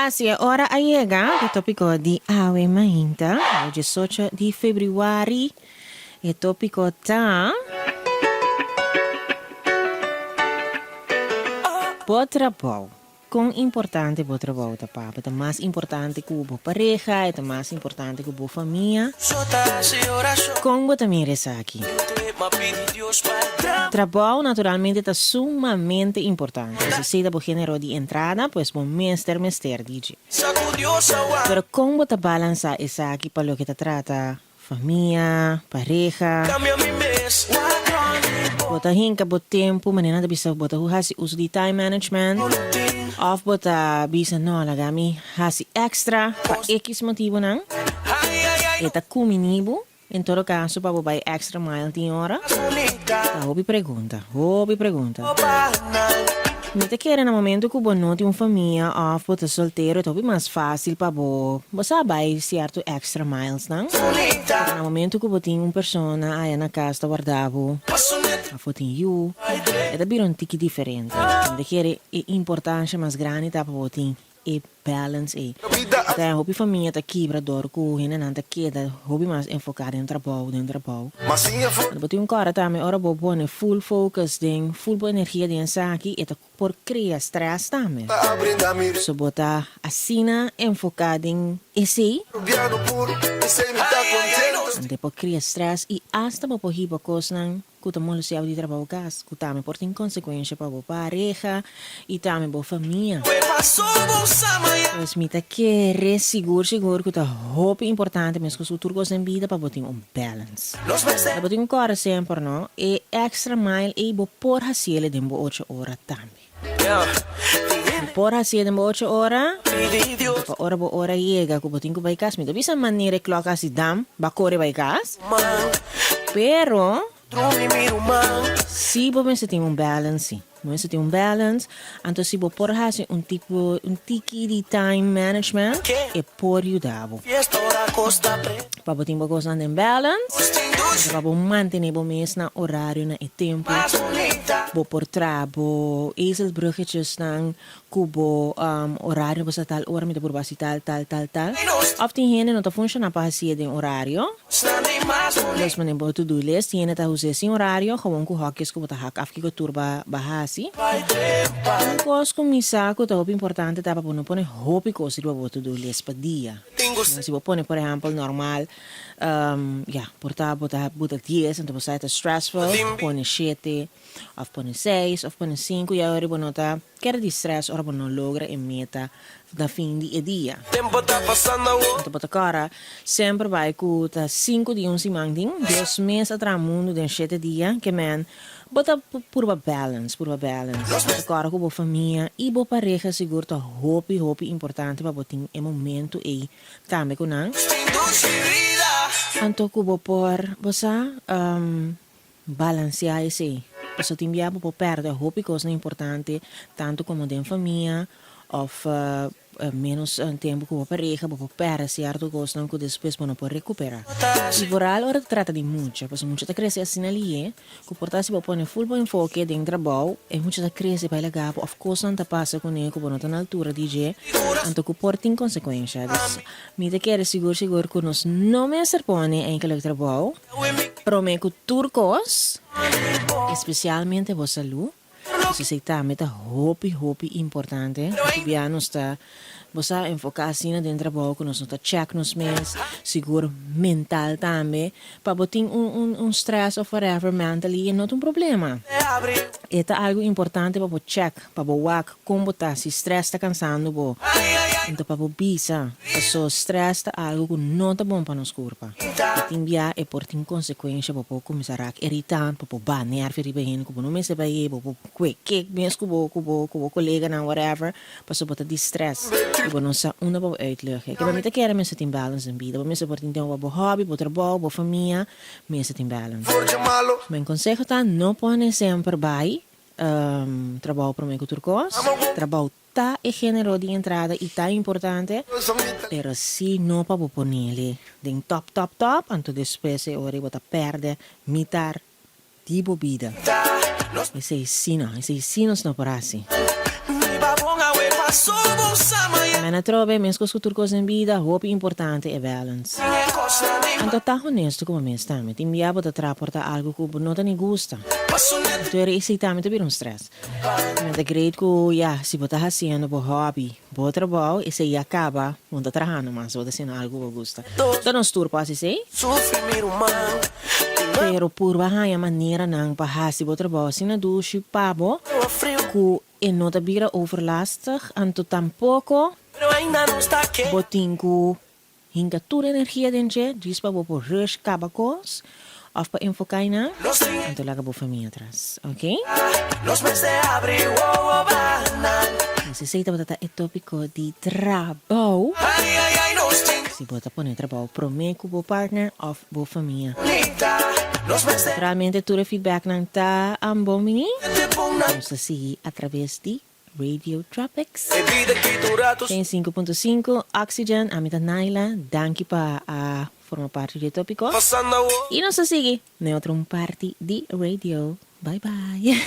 Si e ora a yega, e tópiko di awe mainta, awe diesocho di febrüari, e tópiko ta, Bo trabou. Kon importante bo trabou ta pa bo? Ta mas importante ku bo pareha? E ta mas importante ku bo famia? Kon bo ta mira esaki? Trabou naturalmente ta sumamente importante. Si esei ta bo género di entrada, pues bo mester mester di dje. Pero kon bo ta balansá esaki pa loke ta trata Famia, pareha. Bo ta hinka bo tempu, manera nan ta bisa bo ta hasi uso di time management òf bo ta bisa no laga mi hasi extra pa ekis motibunan. E ta kumini bo en todo kaso pa bo bai extra mile tin ora? Ta hopi pregunta, hopi pregunta. Mi ta kere na momento ku bo no tin un famia òf bo ta soltero e ta hopi mas fásil pa bo bo sa bai sierto extra miles nan. Pero na momento ku bo tin un persona aya na kas ta warda bo òf bo tin yu e ta bira un tiki diferente. Mi ta kere e importansha mas grandi ta pa bo tin e balance ei. Ta hopi famia ta kibra dor ku hendenan ta keda hopi mas enfoká den trabou, den trabou. Anto bo tin un kòrda tambe ora bo pone full focus den full bo energia den esaki e ta por krea stress tambe. So bo ta asina enfoká den esei, anto e por krea stress i asta bo por hiba kosnan ku ta molestia bo di trabou kas, ku tambe por tin konsekuensha pa bo pareha i tambe bo famia. Pues mi ta kere sigur sigur ku ta hopi importante meskos ku tur kos den bida pa bo tin un balance. Pa bo tin un kòrda semper no, e extra mile ei bo por hasiel den bo ocho ora tambe. Bo por hasié den bo ocho ora, anto pa ora bo ora yega ku bo tin ku bai kas, mi ta bisa manera e klòk hasi dam, bo a kore bai kas. Pero, si bo mester tin un balance si. Bo mester tin un balance, anto si bo por hasi un tipo, un tiki di time management, e por yuda bo. Pa bo tin bo kosnan den balance, anto pa bo mantené bo mes na orario na e tempu. Bo por traha bo ezelbruggetjesnan ku bo orario, bo sa tal ora mi ta purba hasi tal, tal, tal, tal. Òf tin hende no ta funshoná pa hasié den orario. Los manera bo to do list, tin hende ta hus'é sin orario, gewoon ku hòkjes ku bo ta hak af kiko tur bo a hasi. Un kos ku mi sa ku ta hopi importante ta pa bo no pone hopi kos riba bo to do list pa dia. Si bo pone por ehèmpel normal Ya, por ta bo ta buta dies, anto bo sa e ta stressful, pone shete, of pone seis, of pone sinku, ya ora bo no ta kere di stress ora bo no logra e meta na fin di e dia. Anto bo ta kòrda semper bai ku ta sinku di un siman tin, Dios mes a traha mundu den shete dia, ke men bo ta purba balance, purba balance. Bo ta kòrda ku bo famia i bo pareha sigur ta hopi hopi importante pa bo tin e momento ei Tambe ku nan. Anto ku bo por, bo sa, balanseá esei. Pasobra tin bia bo por pèrdè hopi kosnan importante, tantu komo den famia òf ménos tempu ku bo pareha, bo por pèrdè sierto kosnan ku despues bo no por rekuperá. I vooral ora ta trata di mucha, pasobra mucha ta krese asina lié. Ku por ta si bo pone ful bo enfoke den trabou, e mucha ta krese bai laga bo òf kosnan ta pasa kuné ku bo no ta na altura di dje, anto ku por tin konsekuensha. Dus, mi ta kere sigur sigur ku nos no mester pone enkele trabou promé ku tur kos, espesialmente bo salú. Pues esei tambe ta hopi hopi importante. Hopi bia nos ta bo sa enfoca asina den trabou cu nos no ta check nos mes, sigur mental tambe, pa bo tin un un un stress of whatever mentally e no ta un problema. E ta algo importante pa bo check, pa bo wak con bo ta, si stress ta cansando bo, anto pa bo bisa, paso stress ta algo cu no ta bon pa nos curpa. I tin bia e por tin konsekuensha, bo por kuminsá rak irritant, bo por ba nèrvio riba hende ku bo no mester bai, bo por kue kek mes ku bo ku bo ku bo koleganan whatever, pasobra bo ta di stress i bo no sa unda pa bo uitlucht. Keba mi ta kere mester tin balance den bida, bo mester por tin tempu pa bo hobby, bo trabou, bo famia, mester tin balance. Men konseho ta no pone semper bai trabou promé ku tur kos, trabou Ta e genero di entrada y ta importante, pero si no pa bo ponele den top top top, anto despues e ora bo ta perde mitar di bo bida. Esey si no, esey si nos no por haci. Ma atrobe, meskos ku tur kos den bida, hopi importante e balance. Anto ta honesto ku bo mes tambe. Tin bia bo ta traha por ta algu ku bo no ta ni gusta. Anto esei tambe ta bira un stress. Mi ta great ku ya, si bo ta hasiendo bo hobby, bo trabou, esei ya kaba, bo no ta trahando mas, bo ta hasiendo algu ku bo gusta. Ta nos tur por hasi esei. Pero purba haña maneranan pa hasi bo trabou asina dushi pa bo ku e no ta bira overlastig, anto tampoko bo tin ku hinka tur energia den dje djis pa bo por rush kaba kos òf pa enfoká einan, anto laga bo famia atras, ok? Pues esei tabata ta e tópiko di trabou. Si bo ta pone trabou promé ku bo partner òf bo famia. Naturalmente tur e feedbacknan ta bon bini. Nos ta sigui atraves di Radio Tropics. 105.5 Oxygen, ami ta Naila. Danki pa a forma parti di e tópiko. I nos ta sigui na e otro un parti di radio. Bye bye.